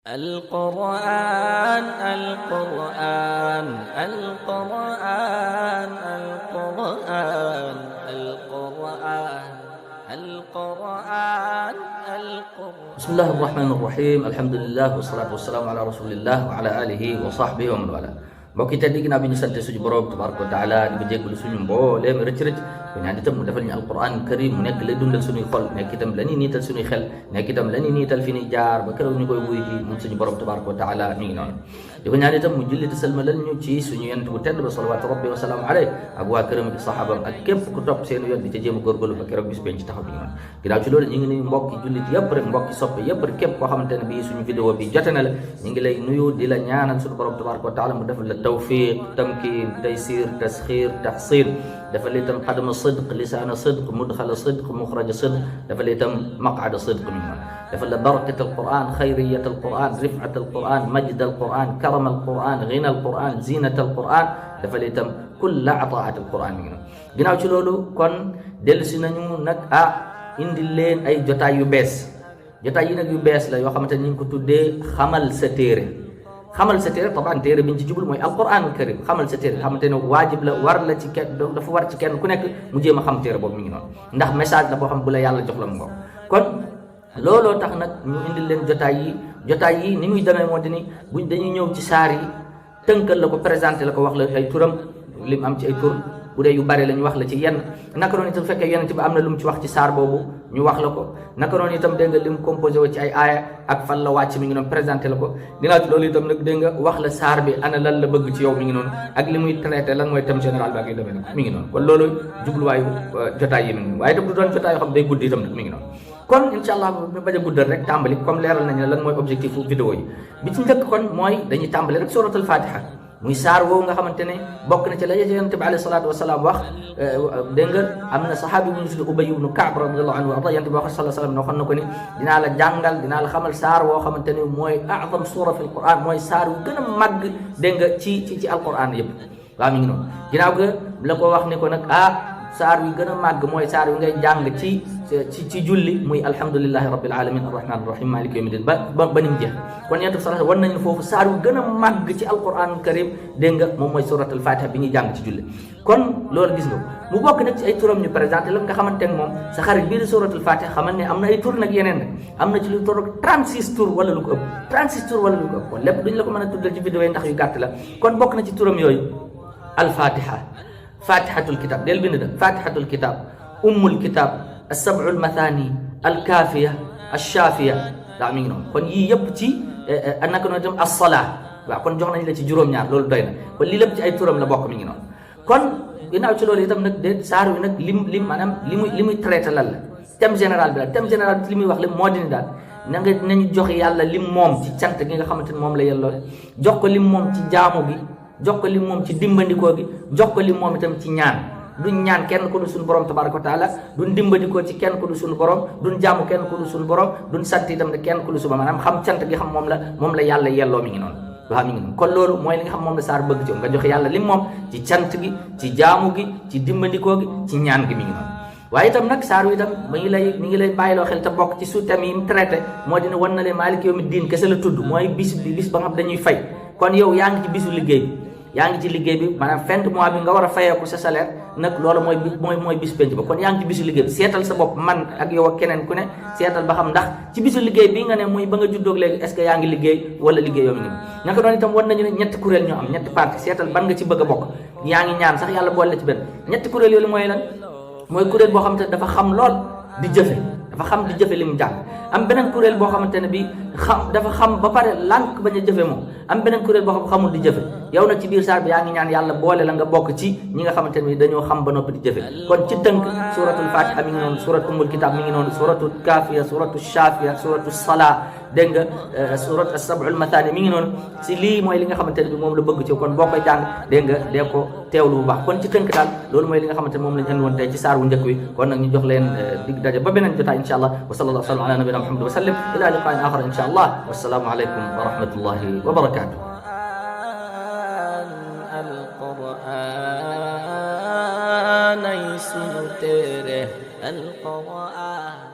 القرآن القرآن القرآن القرآن القرآن القرآن القرآن بسم الله الرحمن الرحيم الحمد لله والصلاة والسلام على رسول الله وعلى آله وصحبه ومن والاه mbokk yi tedd ginnaaw bi ñu sante suñu borom tabaraka wa taala di ba jéggalu suñu mbooleem rëcc-rëcc ko ñaan itam mu defal ñu alquran karim mu nekk lay dundal suñuy xol nekk itam la ñuy niital suñuy xel nekk itam la ñuy niital fi ñuy jaar ba keroog ñu koy wuy ji moom suñu borom tabaraka wa taala mi ngi noonu di ko ñaan itam mu julli te salmalal ñu ci suñu yonent bu tedd ba salawaatu rabbi wa salaamu alayhi ak waa këram ak saxaabam ak képp ku topp seen yoon di ca jéem a góorgóorlu ba keroog bis benn ci taxaw bi ñu noonu ginnaaw ci loolu ñu ngi nuyu mbokki jullit yëpp rek mbokki soppe yëpp rek képp koo xamante ne bii suñu vidéo bi jote na la ñu ngi lay nuyu di la ñaanal suñu borom tabaraka wa taala mu defal la tawfiq تمكين تيسير تسخير تحصيل دفليتم قدم الصدق لسان الصدق مدخل الصدق مخرج الصدق دفليتم مقعد الصدق منه دفل بركة القرآن خيرية القرآن رفعة القرآن مجد القرآن كرم القرآن غنى القرآن زينة القرآن دفليتم كل عطاءات القرآن منه ginnaaw ci loolu kon dellusi nañu nag indi leen ay jotaay yu bees jotaay yi nag yu bees la yoo xamante ni ñu ko tuddee xamal sa téere xamal sa téere taban téere bi ñu ci jublu mooy alquranul karim xamal sa téere xamante ne waajib la war la ci kenn dafa war ci kenn ku nekk mu jéem a xam téere boobu mi ngi noonu ndax message la boo xam bu la yàlla jox la mu ngo kon looloo tax nag ñu indil leen jotaay yi ni muy demee moo di ni buñ dañuy ñëw ci saar yi tënkal la ko présenté la ko wax la ay turam lim am ci ay tur bu dee yu bari la ñu wax la ci yenn naka noonu itam fekkee yonent bi am na lu mu ci wax ci saar boobu ñu wax la ko naka noonu itam dégg nga li mu composé wo ci ay aaya ak fan la wàcc mi ngi noonu présenté la ko ginnaaw ci loolu itam nag dégg nga wax la saar bi ana lan la bëgg ci yow mi ngi noonu ak li muy traité lan mooy thème général bi ak yu demee nag mi ngi noonu kon loolu jubluwaayu jotaay yi mi ngi waaye itam du doon jotaay yoo xam day guddi itam nag mi ngi noonu kon incha allah ñu bañ a guddal rek tàmbali comme leeral nañu ne lan mooy objectif vidéo yi bi ci njëkk kon mooy dañuy tàmbali rek suratul fatiha muy saar woowu nga xamante ne bokk na ci la yonent bi alayhi salaatu wasalaam wax dégg nga am na saxaabi bu ñu tudd Ubay ibnu Kaab radiyallahu anhu arda yonent bi wax sallallahu alayhi wasallam waxoon na ko ni dinaa la jàngal dinaa la xamal saar woo xamante ne mooy a'zam suura fi alquran mooy saar wu gën a màgg dégg nga ci alquran yëpp waaw mi ngi noonu ginnaaw ga la ko wax ni ko nag saar wi gën a màgg mooy saar wi ngay jàng ci julli muy alhamdulillahi rabbil alamin arrahman arrahim malik yawmiddin ba nim jeex kon yonent bi sallallahu war nañu foofu saar wi gën a màgg ci alquran karim dégg nga moom mooy suratul fatiha bi ñuy jàng ci julli kon loolu gis nga mu bokk nag ci ay turam ñu présenté la nga xamante ne moom sa xarit bii di suratul fatiha xamal ne am na ay tur nag yeneen nag am na ci lu toll 36 tur wala lu ko ëpp 36 tur wala lu ko ëpp kon lépp duñ la ko mën a tuddal ci vidéo yi ndax yu gàtt la kon bokk na ci turam yooyu alfatiha fatihatul kitab del bind da fatihatul kitab ummul kitab as-sab'ul mathani al-kafiya ash-shafiya daa mi ngi noonu kon yii yëpp ci naka noonu itam as-salah waaw kon jox nañ la ci juróom-ñaar loolu doy na kon lii lépp ci ay turam la bokk mi ngi noonu kon ginnaaw ci loolu itam nag de saar wi nag lim maanaam li muy traité lan la thème général bi la thème général bi li muy wax li moo di ni daal na nga nañu jox yàlla lim moom ci cant gi nga xamante ne moom la yelloo jox ko lim moom ci jaamu gi jox ko lim moom ci dimbandikoo gi jox ko lim moom itam ci ñaan duñ ñaan kenn ku dul suñu borom tabaraka wa taala duñ dimbandikoo ci kenn ku dul suñu borom duñ jaamu kenn ku dul suñu borom duñ sant itam ne kenn ku dul suba maanaam xam cant gi xam moom la yàlla yelloo mi ngi noonu waaw mi ngi noonu kon loolu mooy li nga xam moom la saar bëgg ci nga jox yàlla lim moom ci cant gi ci jaamu gi ci dimbandikoo gi ci ñaan gi mi ngi noonu waaye itam nag saar wi itam mi ngi lay bàyyiloo xel te bokk ci sous-thème yi mu traité moo dina wan na leen maalik yawmi diin kese la tudd mooy bis ba nga xam dañuy fay kon yow yaa ngi ci bisu liggéey bi yaa ngi ci liggéey bi maanaam fin de mois bi nga war a fayeeku sa salaire nag loolu mooy bis penc ba kon yaa ngi ci bisu liggéey bi seetal sa bopp man ak yow ak keneen ku ne seetal ba xam ndax ci bisu liggéey bi nga ne muy ba nga juddoog léegi est ce que yaa ngi liggéey wala liggéey yoo ngi naka doon itam war nañu ne ñetti kuréel ñoo am ñetti parti seetal ban nga ci bëgg a bokk yaa ngi ñaan sax yàlla boole la ci benn ñetti kuréel yooyu mooy lan mooy kuréel boo xamante ne dafa xam lool di jëfe dafa xam di jëfe li mu jàng am beneen kuréel boo xamante ne bi dafa xam ba pare lànk bañ a jëfe moom am beneen kuréel boo xam xamul di jëfe yow nag ci biir saar bi yaa ngi ñaan yàlla boole la nga bokk ci ñi nga xamante ne bi dañoo xam ba noppi di jëfe kon ci tënk suratul fatiha mi ngi noonu suratul ummul kitab mi ngi noonu suratul kafiya suratul shafiya suratul salah dégg nga surat as-sab'ul mathani mi ngi noonu si lii mooy li nga xamante ne bi moom la bëgg ci kon boo koy jàng dégg nga dee ko teewlu bu baax kon ci tënk daal loolu mooy li nga xamante ne moom lañ andi woon tey ci saar wu njëkk wi kon nag ñu jox leen dig daje ba beneen jotaay insha allah wa sallallahu sallam ala nabina muhammad wa sallam ila liqa'in akhar insha allah wassalaamu alaykum wa rahmatullahi wa barakatuh القرآن أي سنو تيرے القرآن